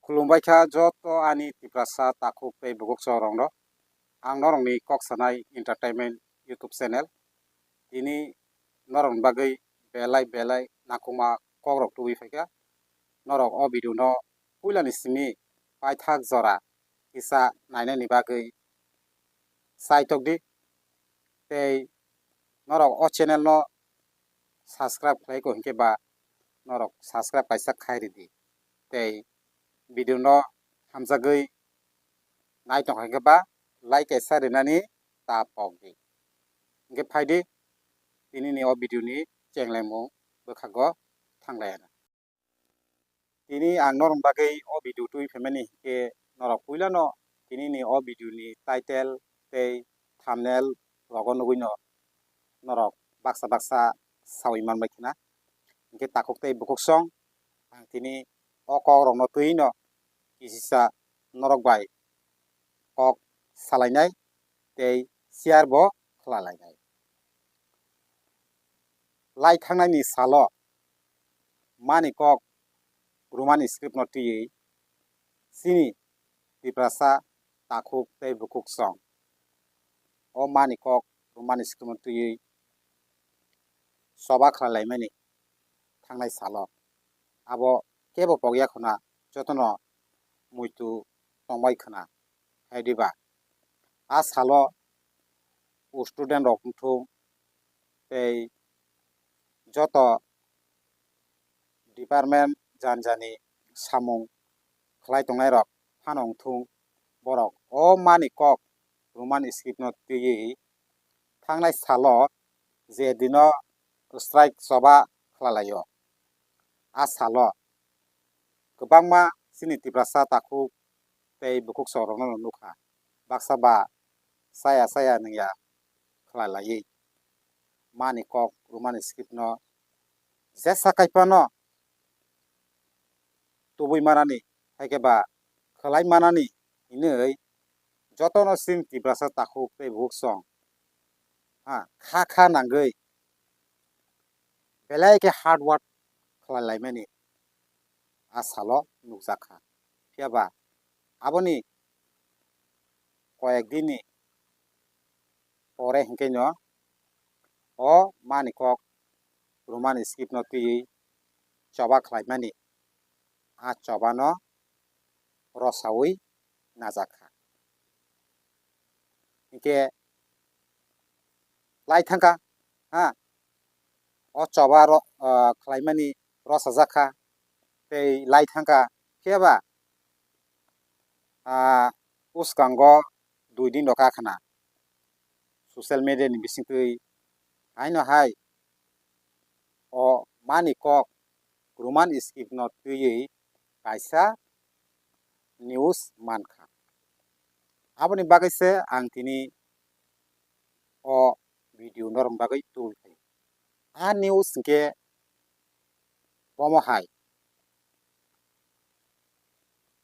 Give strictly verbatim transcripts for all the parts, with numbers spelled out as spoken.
Khulumbai kha joto ani Tiprasa takhuk tei bukhuk chorokno. Ang norokni Kok Sanai Entertainment YouTube channel. Tini norokni bagwi belai belai nangkukma kokrok tubui phaikha. Norok o video no puilani simi paithak jora kisa nainani bagwi chaitok di. Tei norok o channel no subscribe khlai ko hinkhe ba norok subscribe kaisa khai ridi. Tei video no hamjagwi nai tongkha hinkhe ba like kaisa rinani ta pok di. Hinkhe phaidi tinini o video ni chenglaimung bwkhago thanglaiya. Tini ang norok bagwi o video twi phaimani hinkhe norok puilano tinini o video ni title tei thumbnail rogo nugwino norok baksa baksa sawi manbai khna. Hinkhe takhuk tei bukhuk song ang tini o kok rokno twino kisisa norok bai kok salainai tei share bo khlalainai. Lai thangnaini salo mani kok Roman script no twiwi chini Tiprasa takhuk tei bukhuk song o mani kok Roman script no twiwi choba khlai laimani thangnai salo. Abo kebo pokya khuna jotono muitu tongbai khna. Hai diba? A salo student rok wngthung tei joto department jani jani samung khlai tongnai rok phano wngthung, borok o mani kok Roman script no twiwi thangnai salo je dino strike choba khlalaio, a salo kwbangma chini Tiprasa takhuk tei bukhuk chorokno nukha. Baksa ba chaya chaya nungya khlai laiwi mani kok Roman script no jesa kaiphano tubui manani, hai khe ba khlai manani hinwi jotono chini Tiprasa takhuk tei bukhuk song ha kha kha nangwi belai khe hard work khlai laimani a salo nukjak kha. Phiya ba aboni koyek din ni pore hinkhe no o mani kok Roman script no twiwi choba khlaimani a choba no rosaui najak kha. Hinkhe lai thangkha ha o choba ro-, ah, khlaimani rosajak kha tei lai thangkha, phiya ba ah, bwskango dui din rok kha khna social media ni bisingtwi haino hai o mani kok Roman script no twiwi kaisa news mankha. Aboni bagwi se ang tini o video norok bagwi tubui phai. A news hinkhe bomo hai.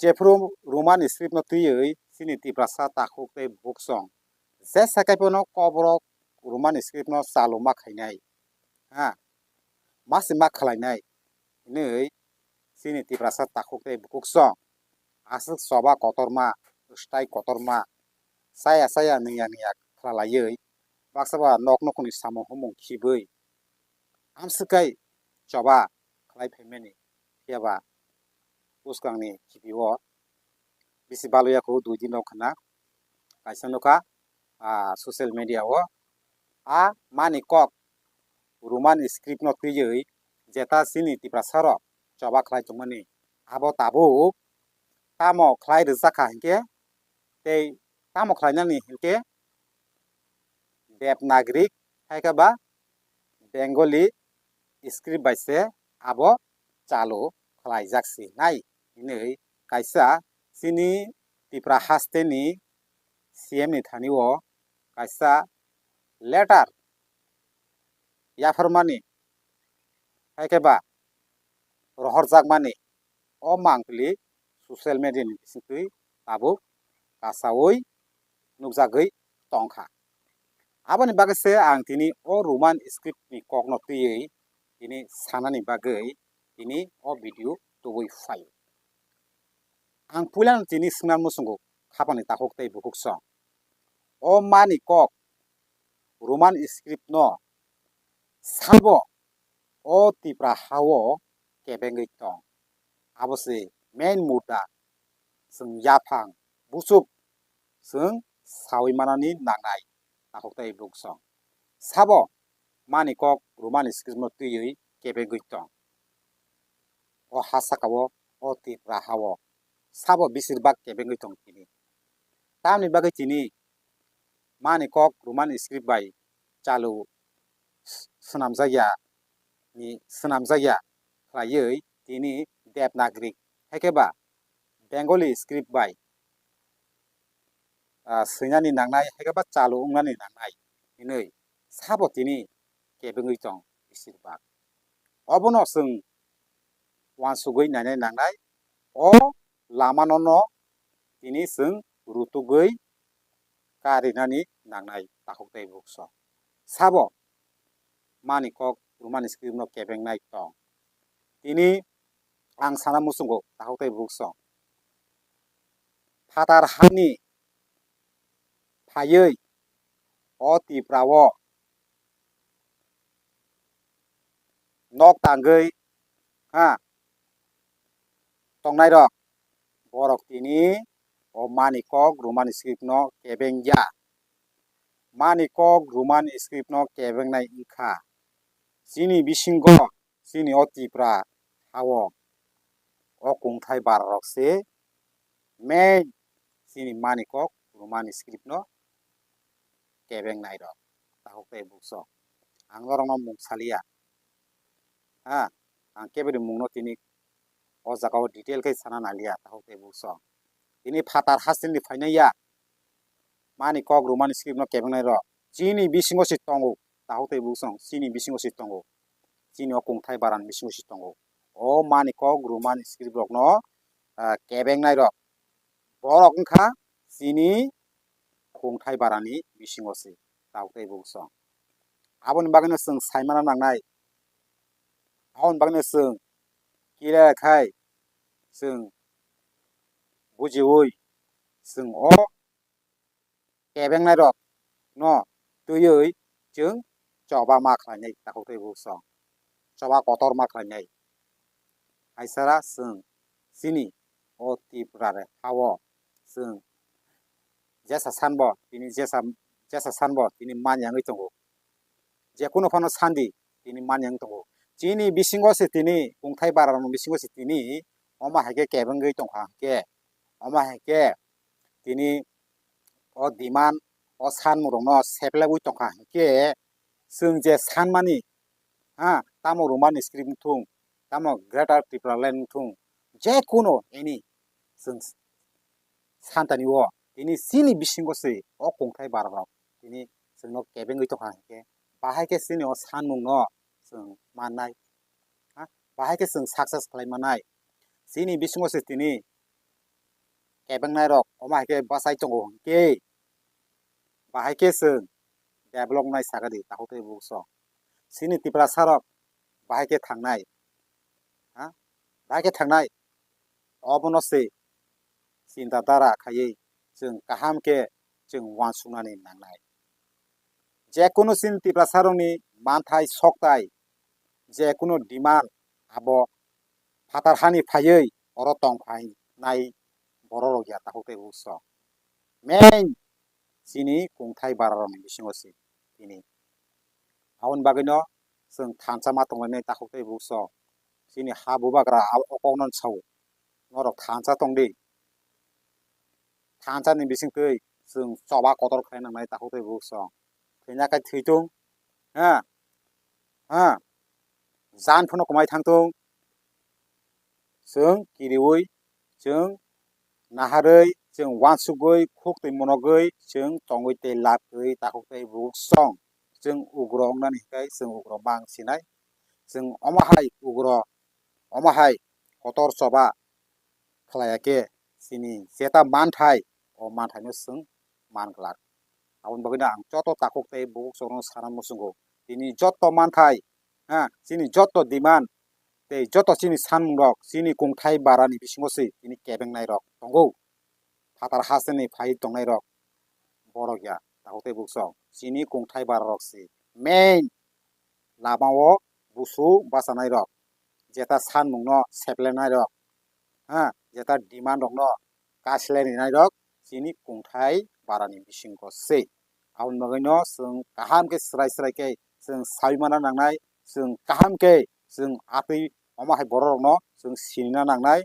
Jephru Roman script no twiwi chini Tiprasa takhuk tei bukhuk song jesa kaiphano koborok Roman script no chaluma khainai. Ha, masi ma khlainai hinwi chini Tiprasa takhuk tei bukhuk song aswk choba kotorma, style kotorma, chaya chaya nungya nungya khlaiwi baksa ba nok nukhungni samung humung khibwi amswk kai choba khlai phaimani, phiya ba bwskangni khibi o bisi balwi ya kho dui din rok khna kaisa nukha, ah, social media o a mani kok Roman script no twiwi jeta chini Tiprasa rok choba khlai tongmani abo tabuk tamo khlai rwjak kha hinkhe tei tamo khlainani hinkhe Devanagari hai khe ba Bengali script bai se abo chalu khlaijak se nai hinwi kaisa chini Tipra haste ni C M ni thani o kaisa letter yapharmani hai khe ba rohorjakmani o mangpili social media ni bisingtwi tabuk kasaui nukjagwi tongkha. Aboni bagwi se ang tini o Roman script ni kokno twiwi tini sanani bagwi tini o video tubui phaio. Ang puilano tini swngna muchungo khapangni takhuk tei bukhuk song. O mani kok Roman script no sabo o Tipra hao kebengwi tong. Abo se main mudda, chwng yaphang buchuk chwng sawi manani nangnai takhuk tei bukhuk song. Sabo mani kok Roman script no twiwi kebengwi tong. O ha sakao, o Tipra hao sabo bisirbak kebengwi tong tini. Tamni bagwi tini mani kok Roman script bai chalu s-, swnamjakya ni, swnamjakya khlaiwi tini Devanagari hai khe ba Bengali script bai, ah, swinani nangnai hai khe ba chalu wngnani nangnai hinwi sabo tini kebengwi tong bisirbak. Obono chwng uansugwi nainai nangnai. O lamano no tini chwng rutugwi karinani nangnai takhuk tei bukhuk song. Sabo mani kok Roman script no kebengnai tong. Tini ang sana muchungo takhuk tei bukhuk song. Phatar hani phaiwi o Tipra o nok tangwi, ha, tongnairok, borok tini o mani kok Roman script no kebengya. Mani kok Roman script no kebengnai wngkha. Chini bisingo, chini o Tipra hao o kungthai bara rok se main chini mani kok Roman script no kebengnai rok, takhuk tei bukhuk song. Ang norokno mung saliya. Ha, ang keboni mungno tini o jagao detail khe sana naliya, takhuk tei bukhuk song. Tini phatar hasteni phainai ya, mani kok Roman script no kebengnai rok chini bisingo se tongo, takhuk tei bukhuk song, chini bisingo se tongo. Chini o kungthai barani bisingo se tongo. O mani kok Roman script rokno, ah, kebengnai rok, borok wngkha chini kungthai barani bisingo se, takhuk tei bukhuk song. Aboni bagwino chwng saimana nangnai. Aboni bagwino chwng clear khai chwng bujiwi chwng o kebengnai rok no twiwi chwng choba ma khlainai, takhuk tei bukhuk song. Choba kotor ma khlainai. Haisara chwng chini o Tripura re hao chwng jesa san bo tini jesa, jesa san bo tini manya wngwi tongo. Jekunu phano sandi tini manya wngwi tongo. Chini bisingo se tini kungthai bara rokni bisingo se tini omo hai khe kebengwi tongkha hwnkhe, omo hai khe tini o demand o sanmung rokno seplagwi tongkha hwnkhe, chwng je sanmani, ha, tamo Roman script wngthung, tamo Greater Tripura Land wngthung, jekunu any chwng santani o tini chini bisingo se o kungthai bara rok tini chwngno kebengwi tongkha hwnkhe, bahai khe chini o sanmungno chwng mannai, ha, bahai khe chwng success khlai mannai. Chini bisingo se tini kebengnai rok omo hai khe bachai tongo hwnkhe, bahai khe chwng develop nai sakadi takhuk tei bukhuk song. Chini Tiprasa rok bahai khe thangnai, ha, bahai khe thangnai. Obono se chinta dara khaiwi chwng kaham khe chwng uansuknani nangnai. Jekunu chini Tiprasa rokni manthai soktai, jekunu demand abo phatar hani phaiwi oro tong phainai borok rok ya takhuk tei bukhuk song. Main chini kungthai bara rokni bisingo se tini. Aboni bagwino chwng thansa ma tonglainai takhuk tei bukhuk song. Chini ha bubagra o kokno sao. Norok thansa tongdi. Thansa ni bisingtwi chwng choba kotor khlai nangnai takhuk tei bukhuk song. Thwina khe thwitung. Ha? Ha? Jan phano kwmai thangtung. Chwng kiriwi, chwng naharwi, chwng uansukgwi, khuk twi monogwi, chwng tongwi tei labwi takhuk tei bukhuk song. Chwng ugro wngnani hwnkhe chwng ugro mang sinai. Chwng omo hai ugro, omo hai kotor choba khlaiya khe chini jeta manthai, o manthaino chwng man glak. Aboni bagwino ang joto takhuk tei bukhuk chwngno sana muchungo. Chini joto manthai, ha, chini joto demand, tei joto chini sanmungrok chini kungthai barani bisingo se tini kebengnai rok tongo. Phatar hasteni phai tongnai rok borok ya, takhuk tei buksong. Chini kungthai bara rok se main lama o busu bachanai rok, jeta sanmung no seplenai rok, ha, jeta demand rok no kaisle rinai rok chini kungthai barani bisingo se. Aboni bagwi no chwng kaham khe swrai swrai khe chwng saui mana nangnai, chwng kaham khe chwng atwi omo hai borok rok no chwng sinina nangnai.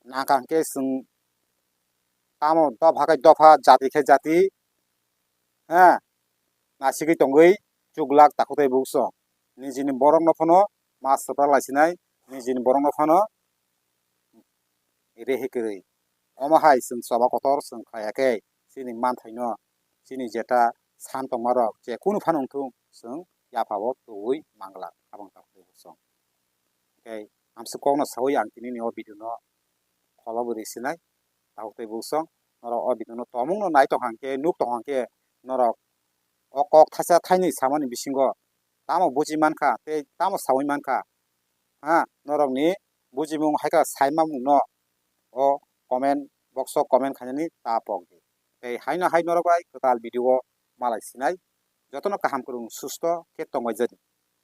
Nangkha hwnkhe chwng tamo dopha khe dopha, jati khe jati, ha, nasigwi tongwi chuklak takhuk tei buksong. Nijini borokno phano ma swprak laisinai, nijini borokno phano rehi kwrwi. Omo hai chwng choba kotor chwng khlai ya khe chini manthaino, chini jeta san tongmarok je kunu phano wngthung, chwng yaphao tubui manglak, aboni takhuk tei buksong. Tei amswk kokno saui ang tini ni o video no kholo bo risinai. Takhuk tei buksong, norok o video no tomung no nai tong hang khe, nuk tong hang khe, norok o kok thaisa thainwi samani bisingo tamo buji mankha tei tamo saui mankha, ha, norok ni bujimung hai kha saimamung no o comment box o comment khainani ta pok di. Tei haino hai norok bai kwtal video o malai sinai. Jotono kaham kwrwng susto khe tongbai jadi.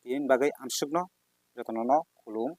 Tini bagwi amswkno jotono no khulum.